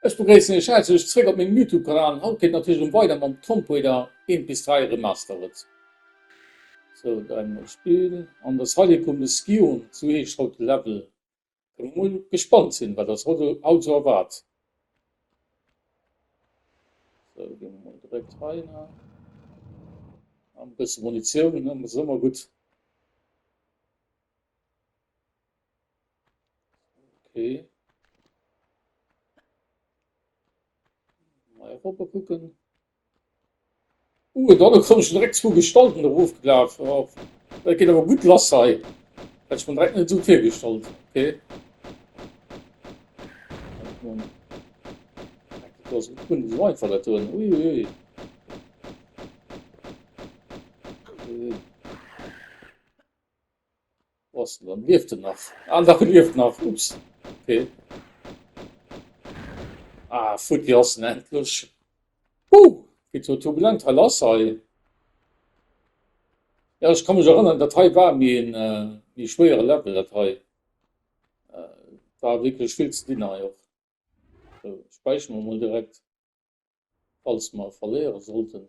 Ech begréissen iech häerzlech zréck op mengem Youtube Kanal an haut geet natierlech erëm weider mam Tomb Raider 1 bis 3 Remastered. Sou, da eng mol Spill an das Heiligtum des Skion, sou heescht haut de Level. Kënne mer mol gespannt sinn wat eis haut sou erwaart. Sou, gi mer mol direkt hei na. An e bësse Munitioun, ne, ass ëmmer gutt. Okay. Mal rüber kucken. Uh, da komme schon direkt zwo Gestalten erofgelaf. Oh, dat geht aber gut lass hei. Hätt ich mir direkt net so virgestallt. Okay. Das ist so einfach dat drin. Ui, ui, ui. Okay. Wo ass en dann? Lieft en nach? Ah, dach, e lieft nach. Ups. Okay. Ah, futti ass en endlech. Huh, geet jo turbulent hei lass hei. Ja, ech ka mech erënneren, dat hei war méi en äh, méi schwéiere Level, dat hei. Äh, war wierklech vill ze dinn hei och. So, späichere mer mol direkt. Falls mer verléiere sollten.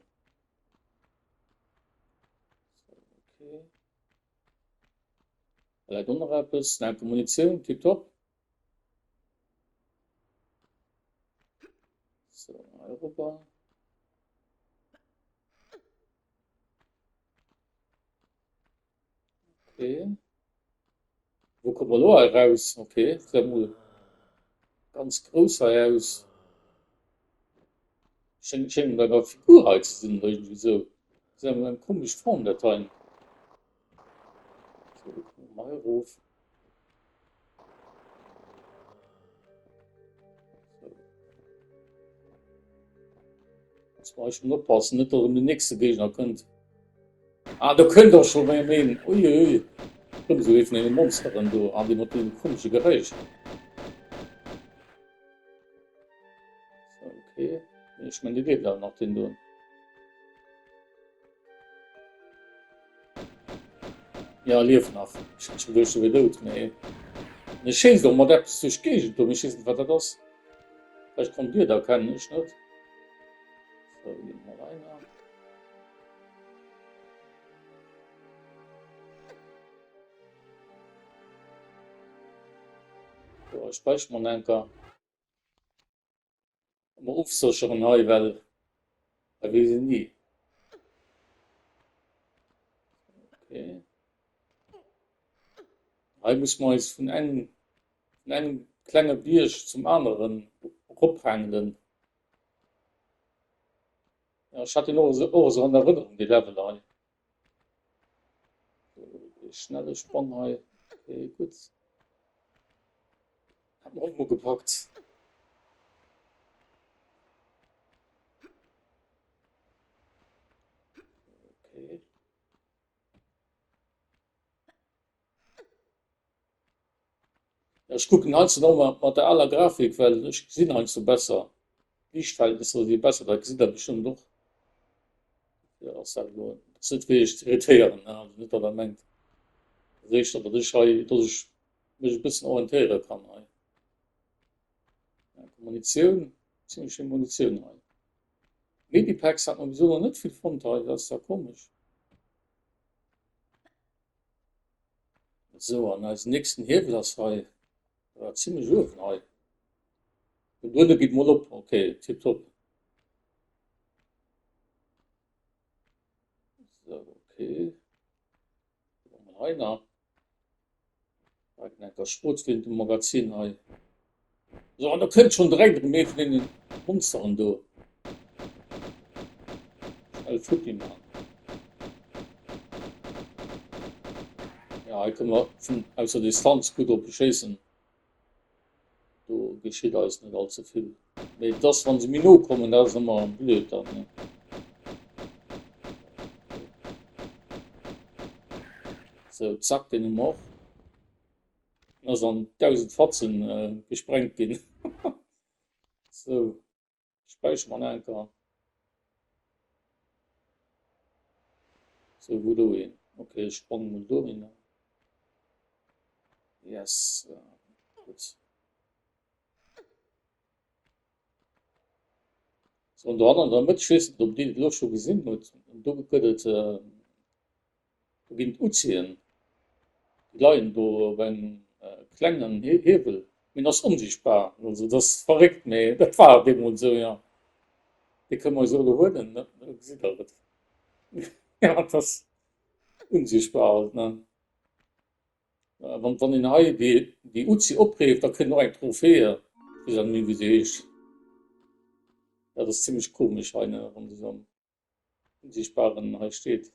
Okay. Läit och nach eppes. Enke Munitioun, tiptop. So, Europa. Okay. Wo komme mer elo hei raus? Okay, sieht mol ganz grouss hei aus. Schéngt schéngt bei der Figur hei ze sinn oder irgendwie sou. Ass awer eng komesch Form dat hei. So, do komme mer hei erof. So. Jetzt muss ich schon oppassen, net datt erëm den nächste Géigner kënnt. Ah, do kënnt och scho méi een. Uiuiui. Rëm esou ee vun deene Monsteren do an déi mat deem komesche Geräisch. So, okay. Ech mengen, dee lieft awer nach, deen do. Ja, lieft nach. Ech hat scho geduecht, e wier dout, mee en schéisst och mat eppes duerch d'Géigend do. Mee ech weess net, wat dat ass. Vläicht konnt Dir et erkennen, ech net. So, gi mer hei nach. So, ech späichere mer enker. Mer ofsécheren hei, well da weess een ni. Okay. Hei muss mer eis vun engem, vun engem klenge Bierg zum aneren erophaangelen. Ja, ech hat deen och esou, och esou an Erënnerung, dee Level hei. So, schnelle Sprong hei. Okay, gutt. Hat mer och mol gepackt. Okay. Ech kucken heiansdo nach mat, mat der aler Grafik, well ech gesinn heiansdo besser. D'Liichtverhältnisser si besser, dat gesitt der bestëmmt och. Jo, ass dat elo, ass net fir iech ze irritéieren, ne, also net datt der mengt, datt ech, datt ech hei, datt ech mech e bëssen orientéiere kann hei. Munitioun, zimmlech vill Munitioun hei. Medipacks hat mer bis elo nach net vill fonnt hei, dat ass ja komesch. Sou, an eisen nächsten Hiewel ass hei äh, zimmlech uewen hei. Den Duede geet mol op. Okay, tipptopp. So, okay. Mal hei nach. Enker Schrotflintenmagazin hei. So, an da kënnt schon direkt erëm ee vun deenen Monsteren do. Schnell futti man. Ja, hei kënne mer vun aus der Distanz gutt op e schéissen. Do geschitt eis net all ze vill. Mee et ass, wann se méi no kommen, dat ass ëmmer blöd dann, ne? Sou, zack, deen hu mer och. Ass an 1000 Fatzen gesprengt ginn. Sou, späichere mer nach eng Kéier. Sou, wou do een? Ok, ech sprange mol dohinner. Yes, gutt. So, an do hannen an der Mëtt, ech weess net, ob Dir dat elo scho gesinn hutt, do gëtt et, do ginn et Uzien, déi leien do op engem klengen Hiewel, mee en ass onsichtbar. Also dat ass verréckt, mee dat war deemools esou, jo. Dee kënne mer eis och elo huelen, da gesitt Der et. Jo, et ass unsichtbar halt, ne. Wann, wann een hei déi, déi Uzi opreeft, da kritt en och eng Trophäe. Ech weess awer net méi, wéi se heescht. Dat ass zimmlech komesch hei, ne, wann se esou am Unsichtbaren hei steet.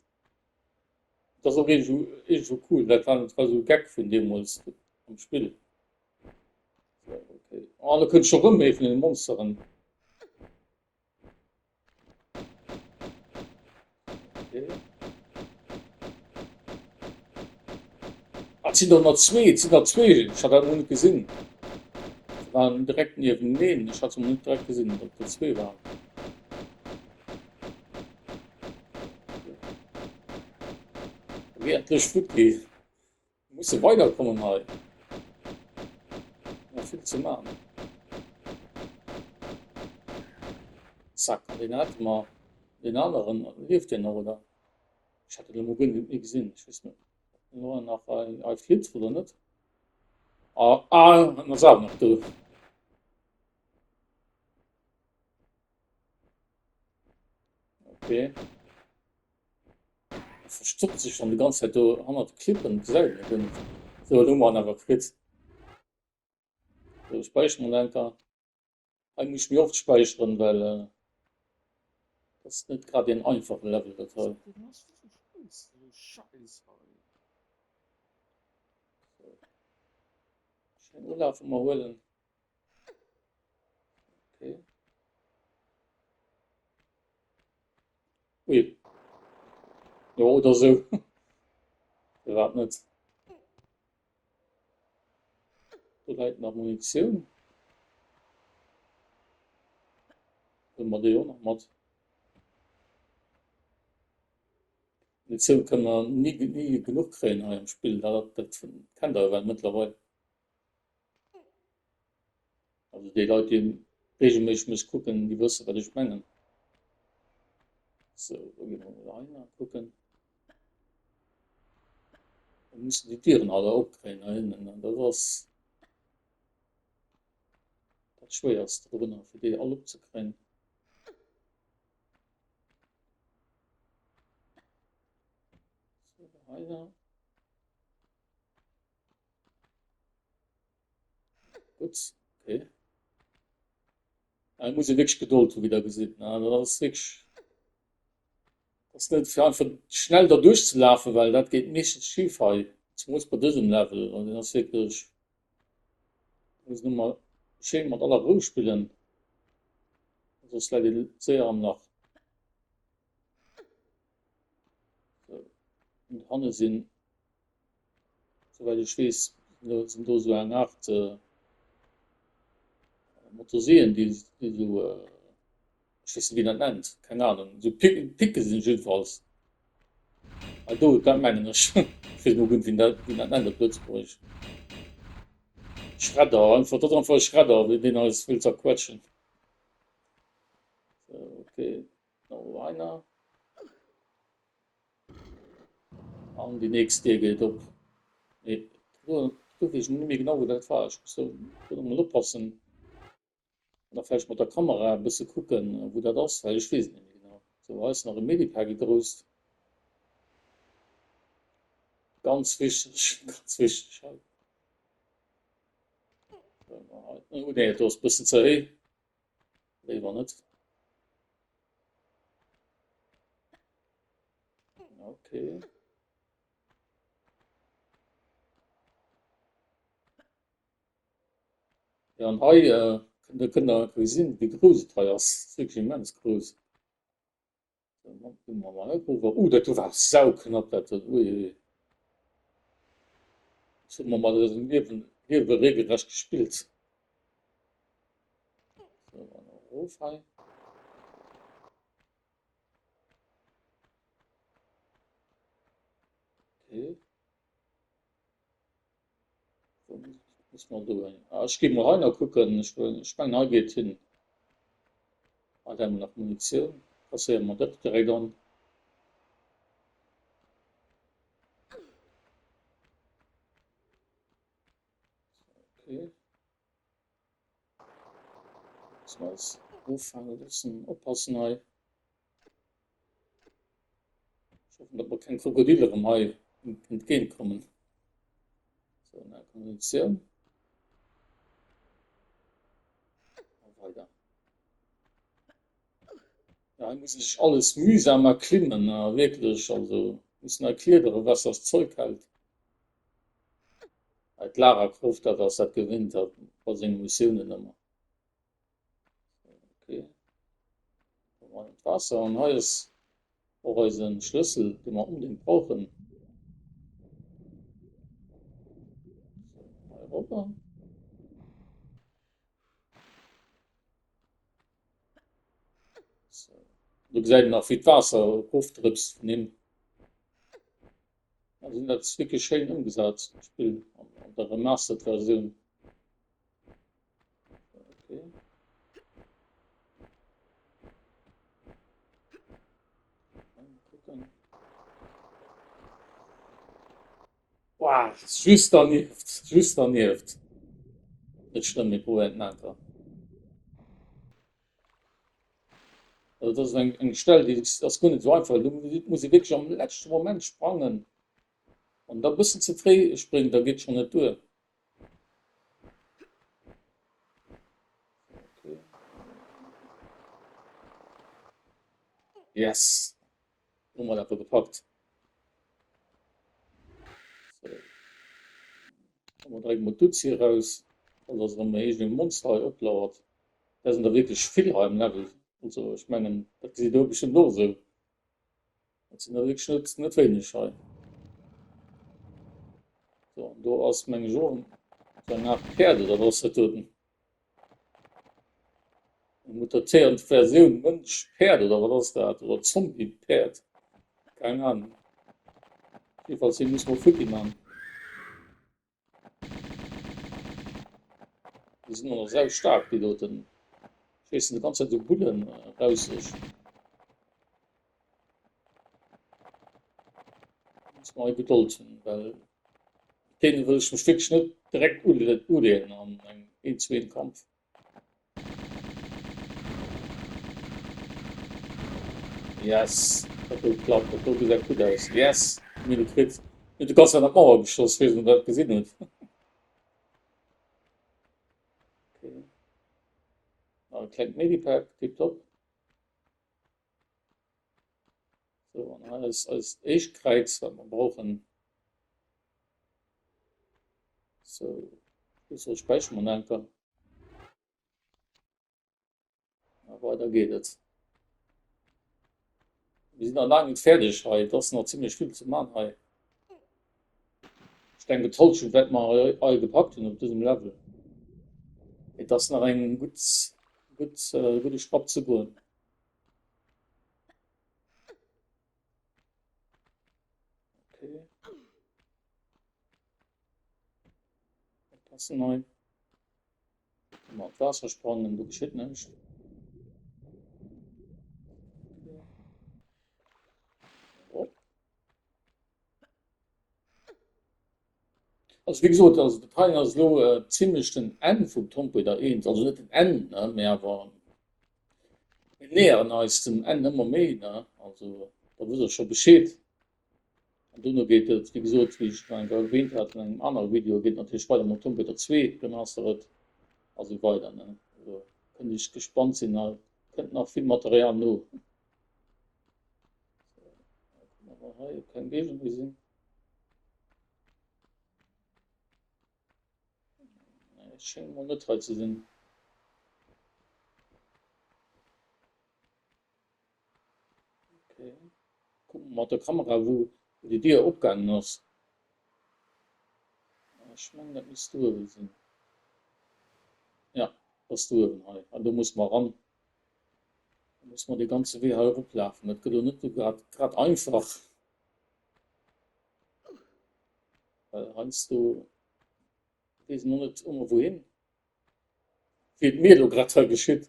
Dat ass och iergendwou, iergendwou cool. Dat war, dat war esou e Gag vun deemools am Spill. So, okay. Oh, da kënnt scho rëm ee vun den Monsteren. Okay. Ah, et sinn der nach zwee, et sinn der zwee. Ech hat dat mol net gesinn. Se waren direkt nieweneen. Ech hat se mol net direkt gesinn, datt der zwee waren. Geh endlech futti. Mir musse weiderkommen hei. Nach vill ze man. Zack, an deen hate mer. Deen aneren, lieft deen nach, oder? Ech hat en elo mol guer net méi gesinn. Ech weess net, ob en elo nach hei, hei flitt oder net. Ah, ah, en ass awer nach do. Okay. E verstoppt sech schon déi ganz Zäit do hannert de Klippen, gesäit een e guer net. Sou, elo hu mer en awer kritt. Sou, späicheren mer enker. Hei muss ech méi oft späicheren, well dat ass net grad een einfache Level dat hei. Schéin Ulafe mer huelen. Okay. Ui. Jo, oder sou. Firwat net? Do läit nach Munitioun. Huele mer déi och nach mat. Munitioun kënne mer ni, ni genuch kréien hei am Spill. Dat, dat kennt der ewell mëttlerweil. Also déi Leit, déi regelméisseg mech kucken, déi wëssen, wat ech mengen. So, da gi mer mol hei nach kucken. Da mussen déi Dieren alle opkréien hei hinnen. An dat ass dat Schwéierste dorunner, fir déi all opzekréien. So, hei nach. Gutt, okay. Da muss ee wierklech Gedold hu wéi der gesitt, ne? Dat ass wierklech, dat ass net fir einfach schnell derduerch ze lafen, well dat geet meeschtens schif hei, zemools bei dësem Level. An deen ass wierklech, do muss een ëmmer schéin mat aller Rou spillen, soss läit ee séier am Lach. Sou, an hanne sinn Souwäit ech weess, sinn do esou eng Aart Motorseen, déi esou, ech weess net wéi een dat nennt, keng Anung, esou Picke sinn jiddefalls. Hei do, dat mengen ech. Ech weess emol guer net wéi een dat nennt op Lëtzebuergesch. Schredder, einfach, dat ass einfach e Schredder, deen eis wëll zerquetschen. Sou, okay, nach einer. An déi nächst Dier geet op. Nee, do, do weess ech net méi genau, wou dat war. Ech muss do, do emol oppassen. An da vläicht mat der Kamera e bësse kucken, wou dat ass, well ech weess et net méi genau. Sou, hei ass nach e Medipack, e grousst. Ganz wichteg, ganz wichteg hei. Oh nee, do ass e bëssen ze héich. Léiwer net. Okay. Ja, an hei äh, kënnt der kënnt der gesinn, wéi grouss et hei ass. Et ass wierklech immens grouss. Uh, dat do war sauknapp, dat do. Ui, ui. Das hu mer mat eisem Liewen, Liewe regelrecht gespillt. So, an erof hei. Okay. Wo muss man do hin? Ah, ech gi mol hei nach kucken. Ech, ech mengen, hei geet hin. Hei hätte mer nach Munitioun. Kasséiere mer dat direkt an. Okay. Müssen wir uns offangen loossen. Oppassen hei. Ich hoffen, dass wir kein Krokodil erëm hei entgéintkommen. So, nach Munitioun. A weider. Ja, hei muss ich alles mühsam erklimmen, na, wirklich, also müssen erkliedere, was das Zeug hält. D'Lara Croft, dat ass dat gewinnt hat bei senge Missiounen ëmmer. Okay. D'Waasser an hei ass och eise Schlëssel, dee mer onbedéngt brauchen. Hei erop. So. Do gesäit een nach, wéi d'Waasser erofdrëpst vun him. Also dat ass wierklech schéin ëmgesat, d'Spill an der Remastered Versioun. Okay. Gucken. Wow, just dernieft, just dernieft. Net schlëmm, mir probéieren et nach eng Kéier. Also dat ass eng, eng Stell, déi ass guer net esou einfach. Do muss ee wierklech am leschte Moment sprangen. Wann da e bëssen ze fréi spréngt, da geet schonn net duer. Okay. Yes! Hu mer dat do gepackt. So. Hu mer direkt mol d'Uzi eraus, falls dass erëm iergendeng Monster hei oplauert. Da sinn der wierklech vill hei am Level. Also ech mengen, dat gesitt der bestëmmt och esou. Dat sinn der wierklech net, net wéineg hei. So, an do ass meng ech och sou eng Aart Päerd oder wat ass dat doten? Eng mutatéierend Versioun Mënsch-Päerd oder wat ass dat? Oder Zombie-Päerd? Keng Ahnung. Jedenfalls, dee muss mer futti man. Déi sinn och nach sau staark, déi doten. Schéissen déi ganz Zäit esou Bullen raus sech. Muss mer hei Gedold hunn, well mat deene wëll ech mech wierklech net direkt uleeën an engem Een-zu-een-Kampf. Yes, dat do klappt, dat do gesäit gutt aus. Yes, mir hunn e kritt. Mir hunn de ganz an d'Mauer geschoss, weess net, ob der dat gesinn hutt. Okay. Nach e klengt Medipack, tipptopp. So, an hei ass eist éischt Kräiz, wat mer brauchen. So, Schlüssel späichere mer nach eng Kéier. A weider geet et. Mir sinn nach laang net fäerdeg hei. Et ass nach zimmlech vill ze man hei. Ech denken d'Hallschent wäerte mer hei all gepackt hunn op dësem Level. Et ass nach eng gutt, gutt, gudde Schrapp ze goen. Okay. Oppassen hei. Mal d'Waasser sprangen, do geschitt näischt. Okay. Also wéi gesot, also dat heien ass elo zimlech den Enn vum Tomb Raider 1, also net den Enn, ne, mee awer mir näheren eis dem Enn ëmmer méi, ne, also da wësst der scho Bescheed. An dono geet et, wéi gesot, wéi ech nach eng Kéier erwähnt hat an engem anere Video, geet et natierlech weider mat Tomb Raider 2 Remastered a sou weider, ne. Also kënnt iech gespannt sinn, hei kënnt nach vill Material no. So, kucken ob mer hei keng Géigner méi sinn. Nee, schéngt mol net hei ze sinn. Okay. Kucken mer mat der Kamera, wou déi Dier opgaangen ass. Ech mengen, dat misst do uewe sinn. Ja, dat ass do uewen hei. An do musse mer eran. Da musse mer dee ganze Wee hei eroplafen. Dat gëtt elo net esou grad, grad einfach. Well heiansdo weess een och net ëmmer wouhin. Wéi et mir elo grad hei geschitt.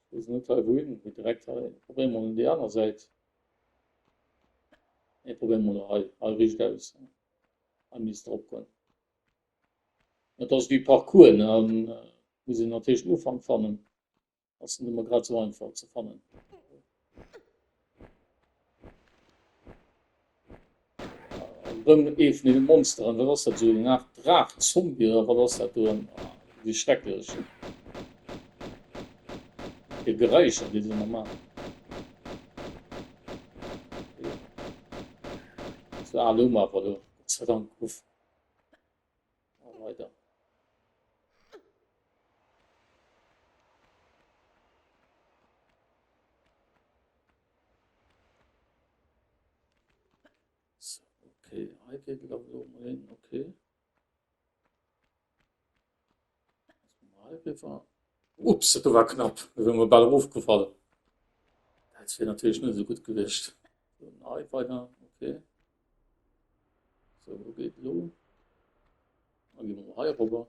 Ech weess net hei wouhin, mee direkt hei. Probéiere mol déi aner Säit. Nee, probéiere mol hei, hei riicht aus. Hei misst drop goen. Et ass wéi Parcours, ne? An muss een natierlech den Ufank fannen. Ass net ëmmer grad sou einfach ze fannen. Rëm ee vun deene Monsteren, wat ass dat esou eng Aart Draach, Zombie oder wat ass dat do? Wéi schrecklech. Déi Geräischer déi se ëmmer maachen. Sou, ah lo hu mer awer elo, Gott sei Dank, uff. A weider. So, okay, hei geet et awer elo mol hin, okay. Hei riwwer. Ups, dat do war knapp, do wier mer bal erofgefall. Dat wier natierlech net esou gutt gewiescht. So, hei weider, okay. So, wou geet elo? Da gi mer mol hei eriwwer.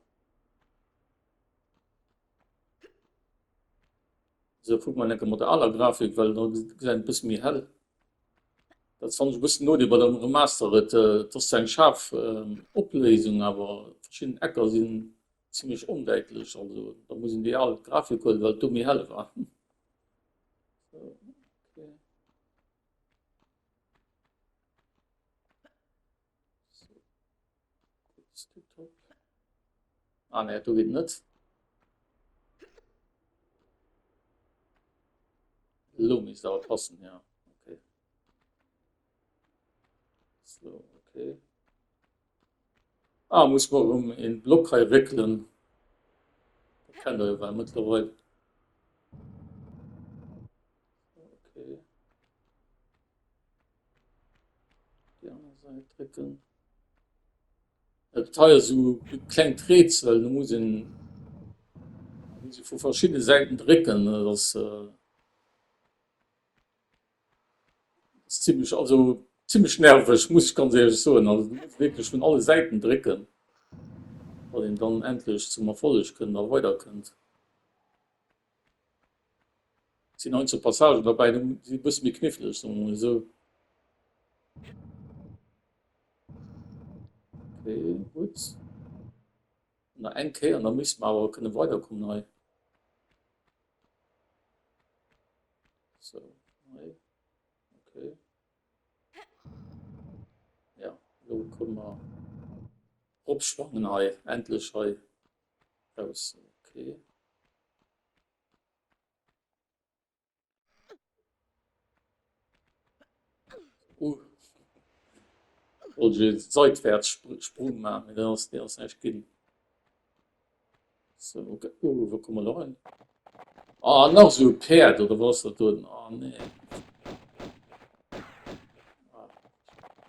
Sou, kucke mer enke mat der aler Grafik, well da gesäit et e bësse méi hell. Dat fannen ech e bëssen Nodeel bei der Remastered. Et ass zwar eng schaarf Opléisung, awer verschidden Ecker sinn zimmlech ondäitlech. Also da muss een déi al Grafik huelen, well et do méi hell war. Sou, okay. So. Tipptopp. Ah ne, do geet net. Lo misst awer passen, ja. Okay. So, okay. Ah, muss man um een Block hei réckelen. Dat kennt der jo well mëttlerweil. Okay. Déi aner Säit drécken. Et hei ass esou e klengt Rätsel, do muss een muss ee vu verschiddene Säiten drécken. Dat ass ass zimmlech also zimmlech nerveg, muss ech ganz éierlech soen. Also du muss wierklech vun alle Säiten drécken, datt een dann endlech zum Erfolleg kënnt a weiderkënnt. Et sinn einzel Passagen derbäi, déi sinn e bësse méi kniffleg, soe mer mol esou. Okay, gutt. Nach eng Kéier an da misste mer awer kënne weiderkommen hei. So, hei. Okay. Ja, elo komme mer eropsprangen hei, endlech hei raus. Okay. Uh. Wollt ech ee Seitwäertssprung maachen, mee dat ass, dee ass näischt ginn. So, okay. Uh, wou komme mer elo hin? Ah, nach esou e Päerd, oder wat ass dat do? Ah, nee. Ah,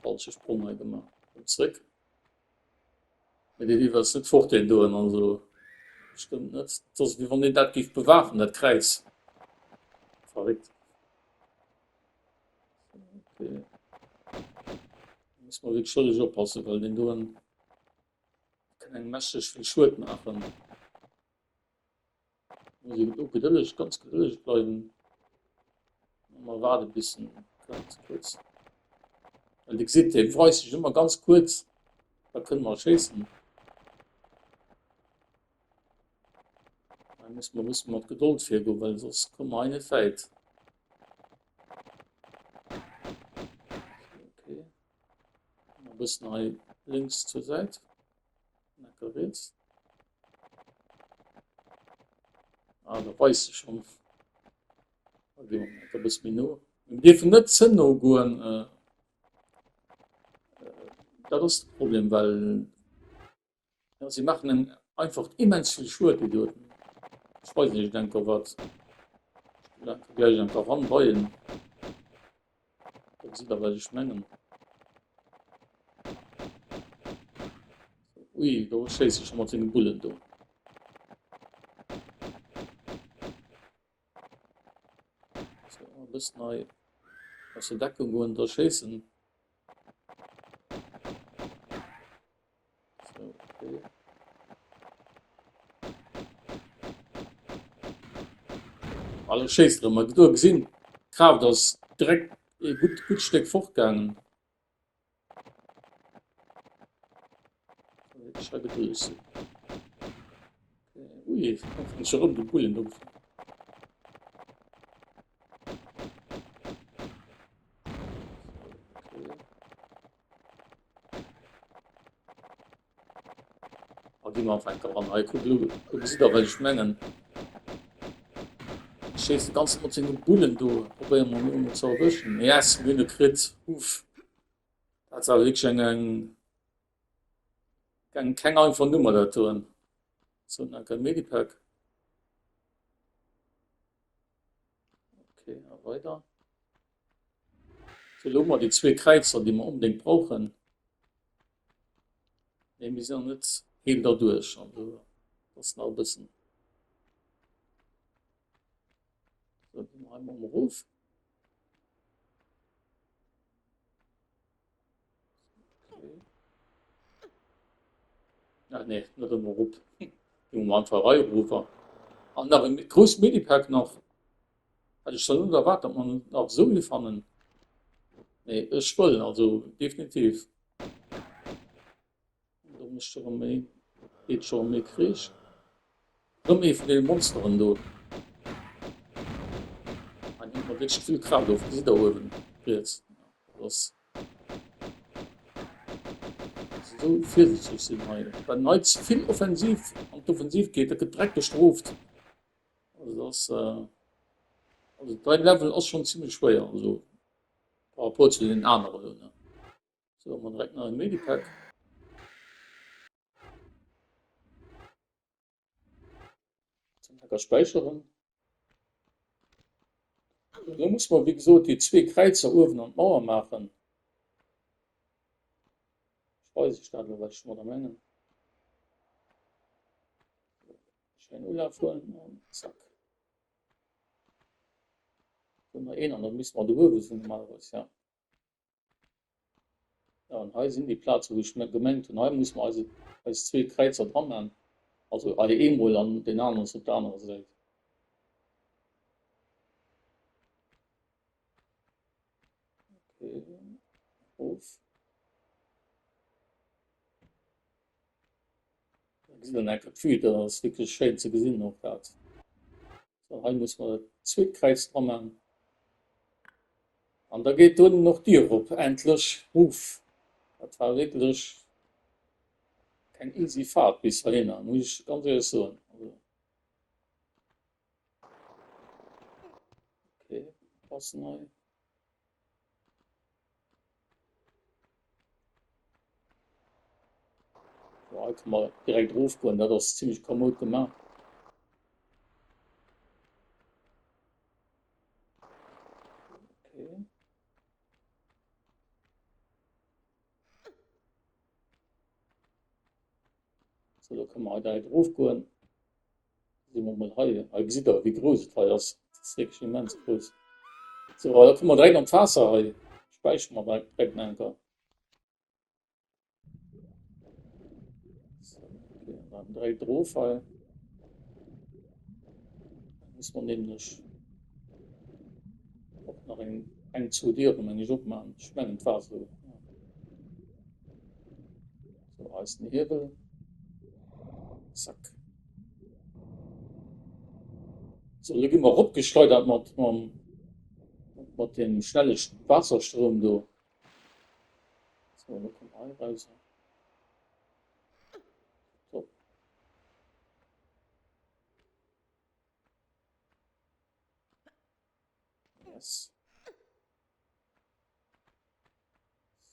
falsche Sprong hei gemaach. Komm zréck. Mee dee Vive ass net fort, deen doen, also bestëmmt net. Et ass wéi wann deen dat géif bewaachen, dat Kräiz. Verréckt. Okay. Muss mer wierklech schëlleg oppassen, well deen doen kann engem mächteg vill Schued maachen. Muss een och gedëlleg, ganz gedëlleg bleiwen. Mal waarde bis en kënnt kuerz. Well Dir gesitt, dee weist sech ëmmer ganz kuerz, da kënne mer schéissen. Da muss mer e bësse mat Gedold virgoen, well soss komme mer hei net wäit. Okay. E bëssen hei lénks zur Säit. Lecker Witz. Ah, da weist se schon. Da gehen wir mal e bësse méi no. Mir dierfen net ze no goen. Äh, dat ass de Problem, well ja, sie machen eng einfach immens vill Schued, déi doten. Ech weisen iech enker wat. Ech gleich enker ran bei en. Da gesitt der wat ech mengen. Ui, do schéisst e scho mat senge Bullen do. So, e bëssen hei aus der Deckung goen, da schéissen. So, okay. Elo schéisst erëm. Mä do gesinn, d'Kraaft ass direkt ee gutt, gutt Stéck fortgaangen. Ech hei gedulleg sinn. Ui, ech erëm de Bullen do. A gi mer einfach enker ran. Hei, kuck elo, do gesitt der, wat ech mengen. Schéisst de ganze mat senge Bullen do. Probéiere mer elo emol ze erwëschen. Yes, mir hunn e kritt. Uff. Dat war wierklech eng, eng, eng, keng einfach Nummer, dat doen. So, nach e Medipack. Okay, a weider. So, elo hu mer déi zwee Kräizer, déi mer onbedéngt brauchen. Nee, mir sinn nach net heel derduerch. Also, das ass nach e bëssen. So, ginn mer hei mol erof. Okay. Ah, nee, net ëmmer erop. Ginn mer mol einfach hei erof. An nach e grousst Medipack nach. Hätt ech zwar net erwaart, datt mer nach esou vill fannen. Nee, ech wëll, also definitiv. Do mécht erëm méi, geet scho méi Kreesch. Rëm ee vun deene Monsteren do. Hei hëlt mer wierklech vill Kraaft of. Gesitt der uewen riets. Dat ass esou virsiichteg sinn hei. Wann hei ze vill offensiv an d'Offensiv geet, da gëtt direkt bestrooft. Also dat ass, also dei Level ass schonn zimmlech schwéier, also par rapport zu deenen aneren elo, ne. So, hu mer direkt nach e Medipack. Zum Hacker späicheren. Lo muss mer, wéi gesot, déi zwee Kräizer uewen an d'Mauer maachen. Ech weis iech dat elo, wat ech domadder mengen. Schéin Ulaf huelen an zack. Do nach een an da misste mer do uewe sinn normalerweis, ja. Ja, an hei sinn déi Plaze wou ech gemengt hunn, hei musse mer eise eis zwee Kräizer dra man. Also hei eemol an deen aneren ass op der anerer Säit. Okay, erof. Da gesitt der enker d'Vue, dat ass wierklech schéin ze gesinn och dat. So, hei muss mer dat zweet Kräiz dra man. An da geet dunn och d'Dier op, endlech. Uff, dat war wierklech keng easy Fahrt bis heihinner, muss ech ganz éierlech soen. Also, okay, passen hei. So, hei kann man direkt erofgoen, dat ass zimmlech komoud gemaach. Okay. So, da kann man hei direkt erofgoen. Si mer mol hei. Hei gesitt der, wéi grouss et hei ass. Dat ass wierklech immens grouss. So, da komme mer direkt an d'Waasser hei. Späichere mer direkt nach eng Kéier. So, okay, dann direkt erof hei. Da muss man nämlech och nach eng, eng zwou Dieren, meng ech, opmachen. Ech mengen, et war esou. Ja. So, hei ist den Hiewel. Zack. So, lo gi mer eropgeschleidert mat, mam, mat dem schnelle Waasserstroum do. So, lo kommt hei raus. Top. Yes.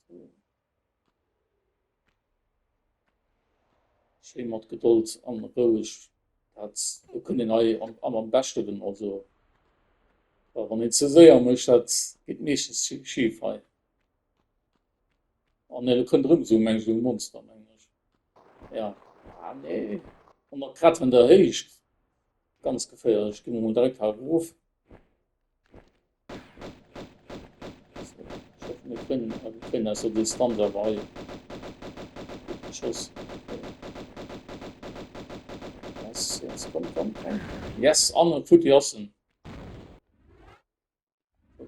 So. Schéin mat Gedold an roueg. Dat do kënnt een hei am, am, am beschten. Also wann een ze séier mécht, dat geet meeschtens schif hei. An nee, do kënnt erëm esou meng esou e Monster meng ech. Ja. Ah nee. An nach grad an der Héicht. Ganz geféierlech. Gi mer mol direkt hei erof. So, ich hoffe, wir können, äh, wir können aus der Distanz awer hei guten Schoss. Yes, yes, komm, komm, komm. Yes, an futti ass en.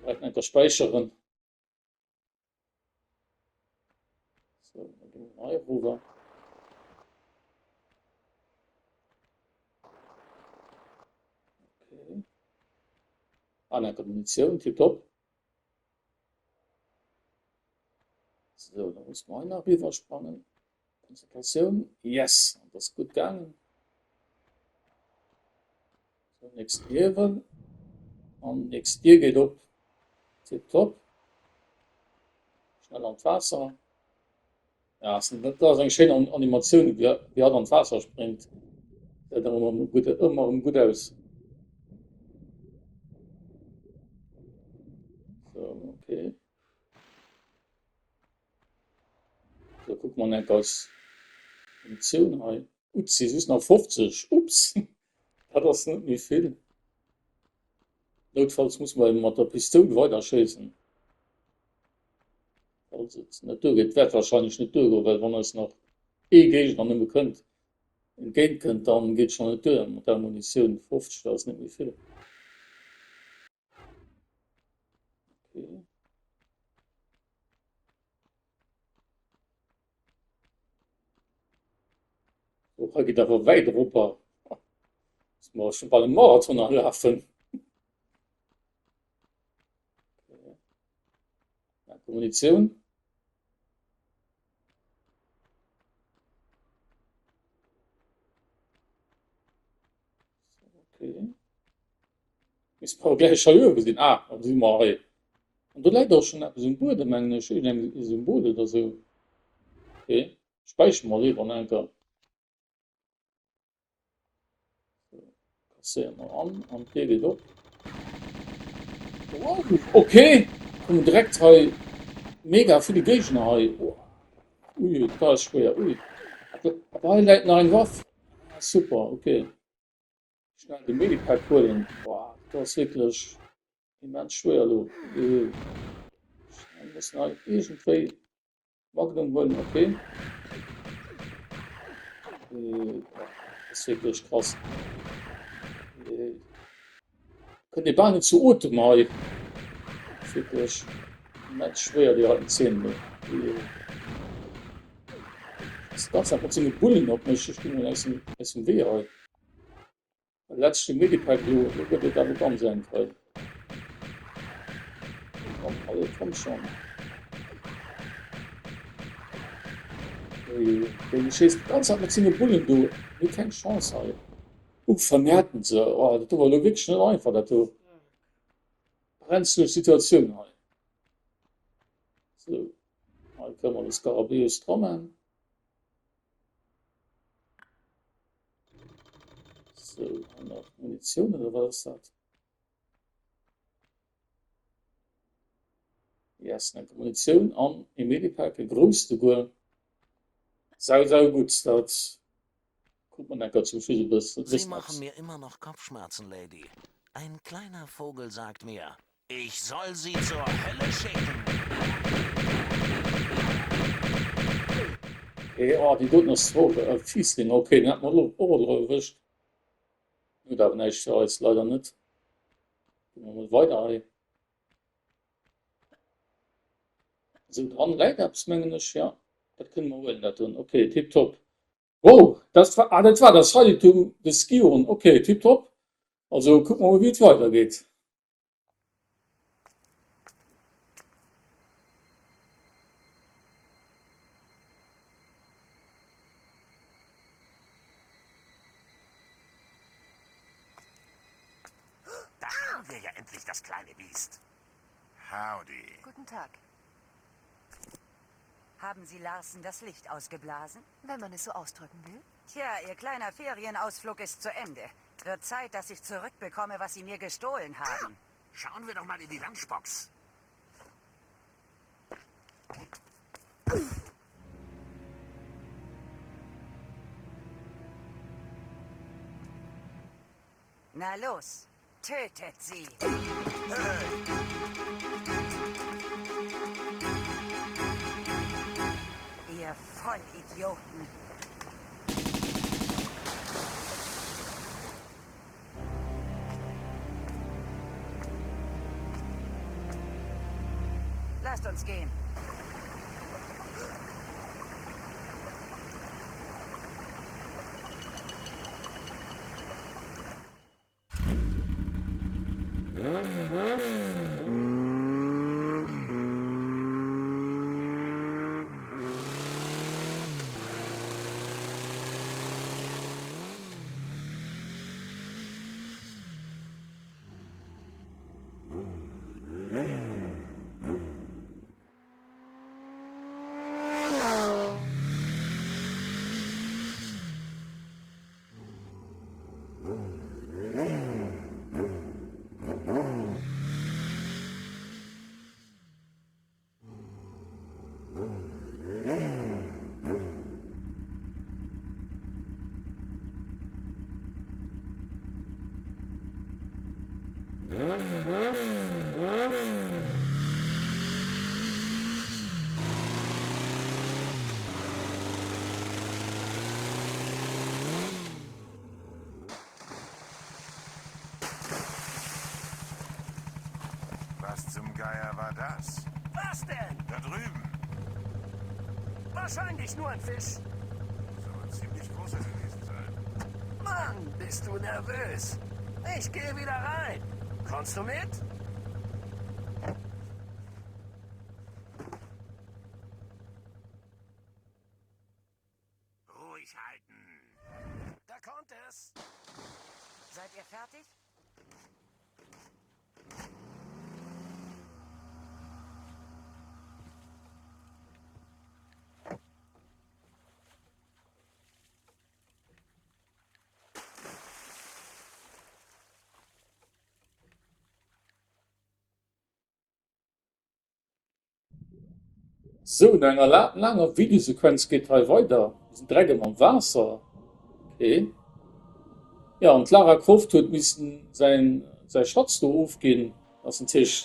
Direkt enker späicheren. So, dann gehen wir hei rüber. Okay. Ah, enker Munitioun, tipptopp. So, da muss man nach rüber sprangen. Konzentratioun, yes, das ist gut gegangen. So, nächst Liewen. An nächst Dier geht op. Tipptopp. Schnell an d'Waasser. Ja, dat ass eng schéin Animatioun, wéi wéi hatt an d'Waasser spréngt. Gesäit ëmmer erëm gutt ëmmer erëm gutt aus. So, okay. So, kucke mer enk eis Munitioun hei. Ups, si just nach 50. Ups, dat ass net méi vill. Noutfalls muss mer mat der Pistoul weiderschéissen. Falls et net duergeet, wäert wahrscheinlech net duergoen, well wann eis nach ee Géigner nëmme kënnt, entgéint kënnt, dann geet schonn net duer mat der Munitioun. 50, dat ass net méi vill. Okay. Oh, hei geet awer wäit eroper. Muss mer scho bal e Marathon alafen. Okay. Munitioun. Okay. Is brauch gleich hei uewe sinn. Ah, da si mer hei. An do läit och schon eppes um Buedem, mengen ech, iergendeng Symbol oder sou. Okay, späichere mer léiwer enker. Kasséiere mer an an d'Dier geet op. Wow, okay, kommen direkt hei mega vill Géigner hei. Ui, dat ass schwéier. Ui, awer hei läit nach eng Waff. Ah, super, okay. Schnell de Medipack huelen. Boah, dat ass wierklech immens schwéier elo. Schnell mussen hei iergendwéi Magnum huelen, okay. Äh, das ist wirklich krass. Äh, könnt ihr bal net zu otem hei. Das ist wirklich immens schwéier déi heiten Szenen do. Äh, das ist ganz einfach senge Bullen op mech. Ech gi mol aus dem, aus dem Wee hei. Leschte Medipack elo, elo gëtt et awer ganz enk hei. Komm, allez, komm schon. Dee schéisst d'ganz Zäit mat senge Bullen do. Mir hu keng Chance hei. Uff, vernehrten se. Oh, dat do war elo wierklech net einfach, dat do. Brenzlech Situatioun hei. Sou, hei kënne mer de Skarabäus dra man. So, hei nach Munitioun oder wat ass dat? Yes, eng Munitioun an e Medipack, e grousst souguer. Sau, sau gutt, dat kuckt man enker zum Schluss e bëssen Sie machen mir immer noch Kopfschmerzen, Lady. Ein kleiner Vogel sagt mir, ich soll Sie zur Hölle schicken. Okay, oh, déi doten ass zwar e Fiesling, okay, den hat mer elo och elo erwëscht. Huet awer näischt fir eis, leider net. Ginn mer mol weider hei. Esou, dran läit eppes, mengen ech, ja. Dat kënne mer huelen, dat doen. Okay, tipptopp. Wow, dat war, ah, dat war das Heiligtum des Gion. Okay, tipptopp. Also kucke mer mol, wéi et weidergeet. Da haben wir ja endlich das kleine Biest. Howdy. Guten Tag. Haben Sie Larsen das Licht ausgeblasen? Wenn man es so ausdrücken will. Tja, Ihr kleiner Ferienausflug ist zu Ende. Wird Zeit, dass ich zurückbekomme, was Sie mir gestohlen haben. Schauen wir doch mal in die Lunchbox. Na los, tötet sie! Ihr Vollidioten! Lasst uns gehen. Was zum Geier war das? Was denn? Da drüben. Wahrscheinlich nur ein Fisch. Soll ziemlich großer gewesen sein. Mann, bist du nervös. Ich gehe wieder rein. Kommst du mit? Ruhig halten. Da kommt es. Seid ihr fertig? Sou, no enger laanger Videosequenz geet hei weider. Mir sinn direkt erëm am Waasser. Okay. Jo, an d'Lara Croft huet missen säin säi Schatz do ofginn. Dat ass natierlech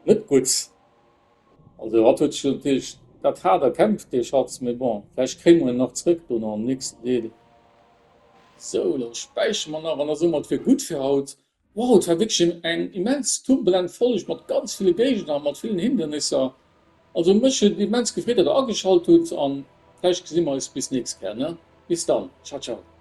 net gutt. Also hatt huet sech natierlech dat haart erkämpft, dee Schatz, mee bon, vläicht kréie mer en nach zréck do nach am nächsten Deel. Sou, da späichere mer nach an da soe mer et wier gutt fir haut. Wow, et war wierklech eng immens turbulent Folg mat ganz ville Géigner, mat villen Hindernisser. Also mech huet et immens gefreet dat der ageschalt hutt an vläicht gesi mer eis bis nächst Kéier ne? Bis dann, ciao ciao.